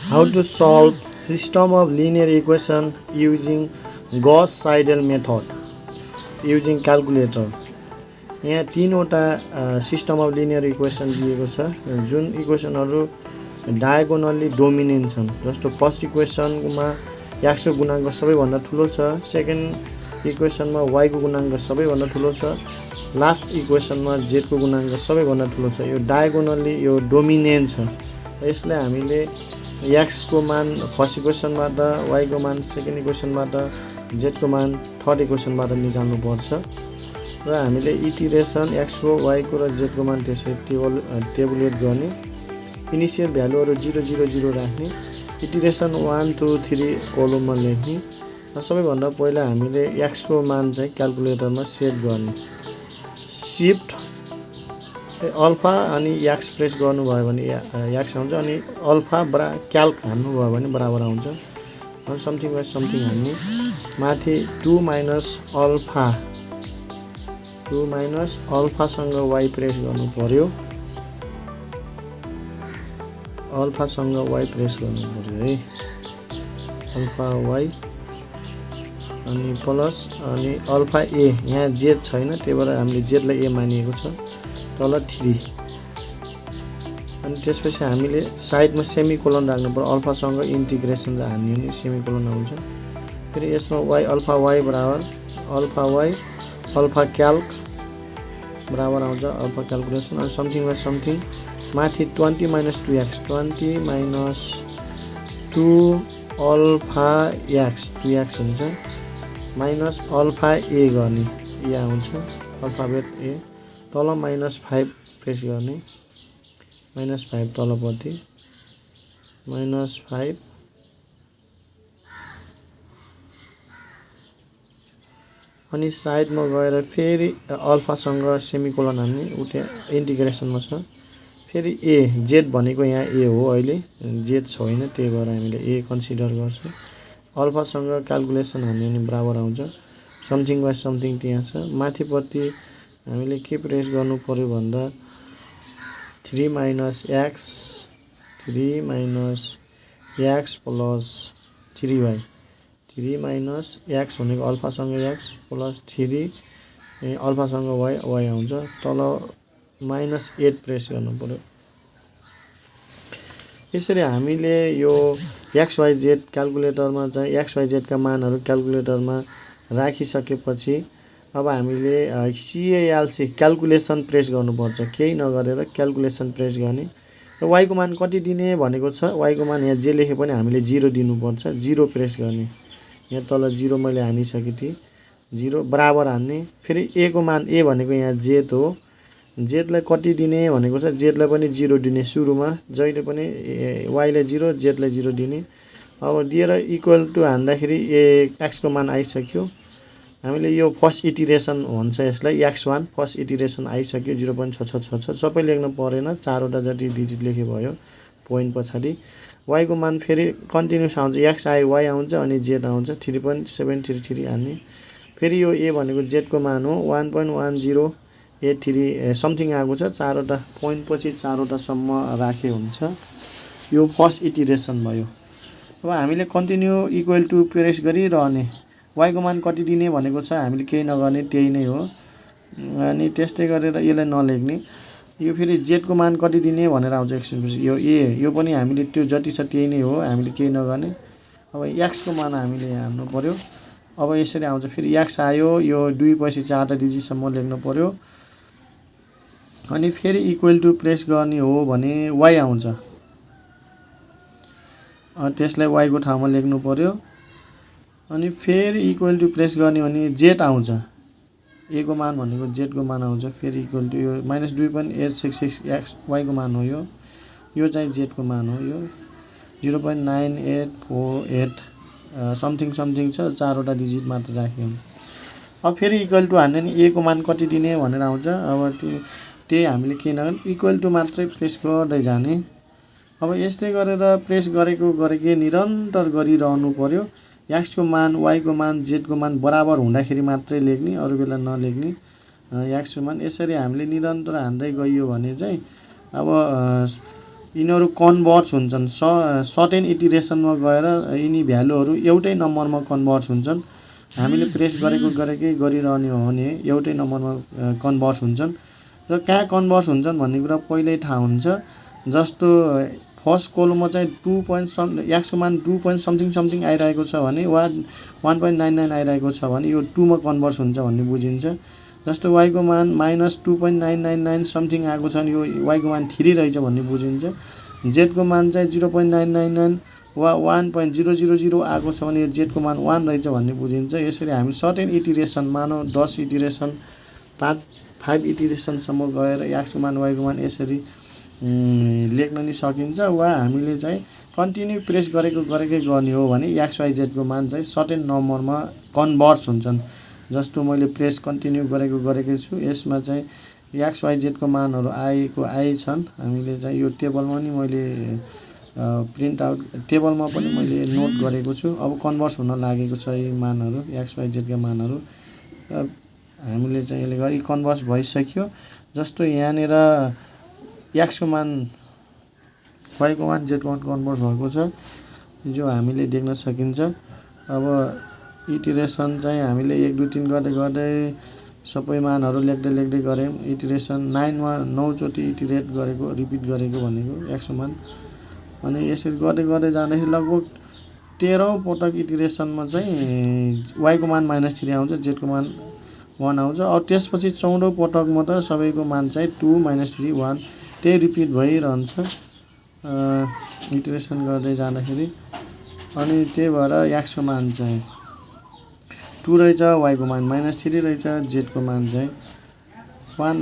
How to solve system of linear equation using Gauss-Seidel method using calculator. यहाँ तीनवटा system of linear equation दिएको छ जुन इक्वेसनहरू diagonally dominant छन्। जस्तो फर्स्ट इक्वेसनमा x को गुणाङ्क सबैभन्दा ठुलो छ, सेकेन्ड इक्वेसनमा y को गुणाङ्क सबैभन्दा ठुलो छ, लास्ट इक्वेसनमा z को गुणाङ्क सबैभन्दा ठुलो छ। यो डायगोनली यो डोमिनेन्ट छ। यसलाई हामीले x को मान फर्स्ट इक्वेसनबाट, y को मान सेकेन्ड इक्वेसनबाट, z को मान थर्ड इक्वेसनबाट निकाल्नु पर्छ र हामीले इटिरेसन x को, y को र z को मान त्यसरी टेबुलेट गर्ने। इनिशियल भ्यालुहरु 0 0 0 राख्ने, इटिरेसन 1 2 3 कोलममा लेख्ने र सबैभन्दा पहिला हामीले x को मान चाहिँ क्याल्कुलेटरमा सेट गर्ने। शिफ्ट अल्फा अनि x प्रेस गर्नुभयो भने x आउँछ, अनि अल्फा क्याल्क हान्नु भयो भने बराबर आउँछ। अनि समथिङ बाइ समथिङ हान्ने, माथि 2 माइनस अल्फा सँग y प्रेस गर्नु पर्यो, अल्फासँग y प्रेस गर्नु पर्यो है, अल्फा y अनि प्लस अनि अल्फा a, यहाँ z छैन त्यही भएर हामीले z लाई a मानिएको छ, तल 3। अनि त्यसपछि हामीले साइडमा सेमिकोलन राख्नु पर्यो, अल्फासँग इन्टिग्रेसन हान्यो भने सेमिकोलन आउँछ। फेरि यसमा y अल्फा y बराबर अल्फा y अल्फा क्याल्क बराबर आउँछ, अल्फा क्याल्कुलेसन। अनि समथिङ बाइ समथिङ माथि 20 minus 2x, 20 minus 2 alpha x 2x हुन्छ, माइनस अल्फा a गर्ने, ए आउँछ अल्फाबेट a, तल माइनस 5 प्रेस गर्ने, माइनस 5 तलपट्टि माइनस 5 अनि साइडमा गएर फेरि अल्फासँग सेमिकोलन हान्ने, उता इन्टिग्रेसनमा छ। फेरि a z भनेको यहाँ a हो, अहिले z छैन त्यही भएर हामीले a कन्सिडर गर्छौं। अल्फासँग क्याल्कुलेसन हान्यो भने बराबर आउँछ, समथिङ बाइ समथिङ त्यहाँ छ। माथिपट्टि हामीले के प्रेस गर्नु पर्यो भन्दा 3 minus x plus 3y, 3 minus x भनेको अल्फासँग x प्लस 3 अल्फासँग y आउँछ, तल माइनस 8 प्रेस गर्नु पर्यो। यसरी हामीले यो xyz क्याल्कुलेटरमा चाहिँ xyz का मानहरु क्याल्कुलेटरमा राखिसकेपछि अब हामीले CALC क्याल्कुलेसन प्रेस गर्नुपर्छ, केही नगरेर क्याल्कुलेसन प्रेस गर्ने। र y को मान कति दिने भनेको छ, y को मान यहाँ जे लेखे पनि हामीले 0 दिनुपर्छ, 0 प्रेस गर्ने। यहाँ तल 0 मैले हानिसके थिएँ, 0 बराबर हान्ने। फेरि a को मान a भनेको यहाँ z हो, z लाई कति दिने भनेको छ, z लाई पनि 0 दिने सुरुमा, जहिले पनि y लाई 0 z लाई 0 दिने। अब दिएर इक्वल टु हान्दाखेरि x को मान आइसक्यो। हामीले यो फर्स्ट इटिरेसन भन्छ यसलाई, x1 फर्स्ट इटिरेसन आइसक्यो, 0.6666 सबै लेख्न परेन, चारवटा जति डिजिट लेखे भयो पोइन्ट पछाडि। y को मान फेरि कन्टिन्युस आउँछ, x आयो y आउँछ अनि z आउँछ, 3.733 हान्ने। फेरि यो a भनेको z को मान हो, 1.1083 समथिङ आएको छ, चारवटा पोइन्ट पछि चारवटा सम्म राखे हुन्छ। यो फर्स्ट इटिरेसन भयो। अब हामीले कन्टिन्यु इक्वल टु प्रेस गरिरहने, y को मान कति दिने भनेको छ, हामीले केही नगर्ने त्यही नै हो। अनि त्यस्तै गरेर यसलाई नलेख्ने। यो फेरि z को मान कति दिने भनेर आउँछ एक्सप्रेसन, यो a, यो पनि हामीले त्यो जति छ त्यही नै हो, हामीले केही नगर्ने। अब x को मान हामीले यहाँ हाल्नु पर्यो। अब यसरी आउँछ, फेरि x आयो, यो 2 पछि 4टा डिजिटसम्म लेख्नु पर्यो। अनि फेरि इक्वल टु प्रेस गर्ने हो भने y आउँछ, त्यसलाई y को ठाउँमा लेख्नु पर्यो। अनि फेरि इक्वल टु प्रेस गर्ने भने z आउँछ, a को मान भनेको z को मान आउँछ, फेरि इक्वल टु यो माइनस 2.866 x y को मान हो, यो चाहिँ z को मान हो, यो 0.9848 समथिङ समथिङ छ, चारवटा डिजिट मात्र राख्यो। अब फेरि इक्वल टु हान्ने नि a को मान कति दिने भनेर आउँछ। अब त्यही हामीले के नगर्ने, इक्वल टु मात्रै प्रेस गर्दै जाने। अब यस्तै गरेर प्रेस गरेकै निरन्तर गरिरहनु पर्यो। x को मान, y को मान, z को मान बराबर हुँदाखेरि मात्रै लेख्ने, अरु बेला नलेख्ने। x को मान यसरी हामीले निरन्तर हान्दै गइयो भने चाहिँ अब यिनीहरू कन्भर्ट्स हुन्छन् सर्टेन इटिरेसनमा गएर यिनी भ्यालुहरू एउटै नम्बरमा कन्भर्ट्स हुन्छन्। हामीले प्रेस गरेकै गरिरहने हो भने एउटै नम्बरमा कन्भर्ट्स हुन्छन्। र कहाँ कन्भर्ट्स हुन्छन् भन्ने कुरा पहिल्यै थाहा हुन्छ। जस्तो फर्स्ट कोलममा चाहिँ 2 एक्सको मान 2 आइरहेको छ भने 1.99 आइरहेको छ भने यो 2 मा कन्भर्ट्स हुन्छ भन्ने बुझिन्छ। जस्तो वाईको मान -2.999 समथिङ आएको छ भने यो वाईको मान 3 रहेछ भन्ने बुझिन्छ। जेडको मान चाहिँ 0.999 वा 1.000 आएको छ भने यो जेडको मान 1 रहेछ भन्ने बुझिन्छ। यसरी हामी सर्टेन इटिरेसन मानौँ 10 इटिरेसन 5 इटिरेसनसम्म गएर एक्सको मान वाईको मान यसरी लेख्न नि सकिन्छ। वा हामीले चाहिँ कन्टिन्यू प्रेस गरेकै गर्ने हो भने एक्स वाई जेडको मान चाहिँ सर्टेन नम्बरमा कन्भर्ट्स हुन्छन्। जस्तो मैले प्रेस कन्टिन्यू गरेकै छु। यसमा चाहिँ एक्स वाई जेडको मानहरू आएछन्। हामीले चाहिँ यो टेबलमा नि मैले प्रिन्ट आउट टेबलमा पनि मैले नोट गरेको छु। अब कन्भर्ट्स हुन लागेको छ यी मानहरू एक्स वाई जेडका मानहरू। हामीले चाहिँ यसले गरी कन्भर्ट्स भइसक्यो। जस्तो यहाँनिर एक्सको मान वाईको मान जेडको मान कन्भर्ट भएको छ जो हामीले देख्न सकिन्छ। अब इटिरेसन चाहिँ हामीले 1 2 3 गर्दै सबै मानहरू लेख्दै गऱ्यौँ। इटिरेसन 9 मा 9 चोटि इटिरेट गरेको रिपिट गरेको भनेको एक्सको मान। अनि यसरी गर्दै जाँदाखेरि लगभग 13औं पटक इटिरेसनमा चाहिँ वाईको मान -3 आउँछ, जेडको मान 1 आउँछ। अब त्यसपछि 14औं पटकमा त सबैको मान चाहिँ 2 -3 1 त्यही रिपिट भइरहन्छ इटिरेसन गर्दै जाँदाखेरि। अनि त्यही भएर एक्सको मान चाहिँ 2 रहेछ, वाईको मान -3 रहेछ, जेडको मान चाहिँ 1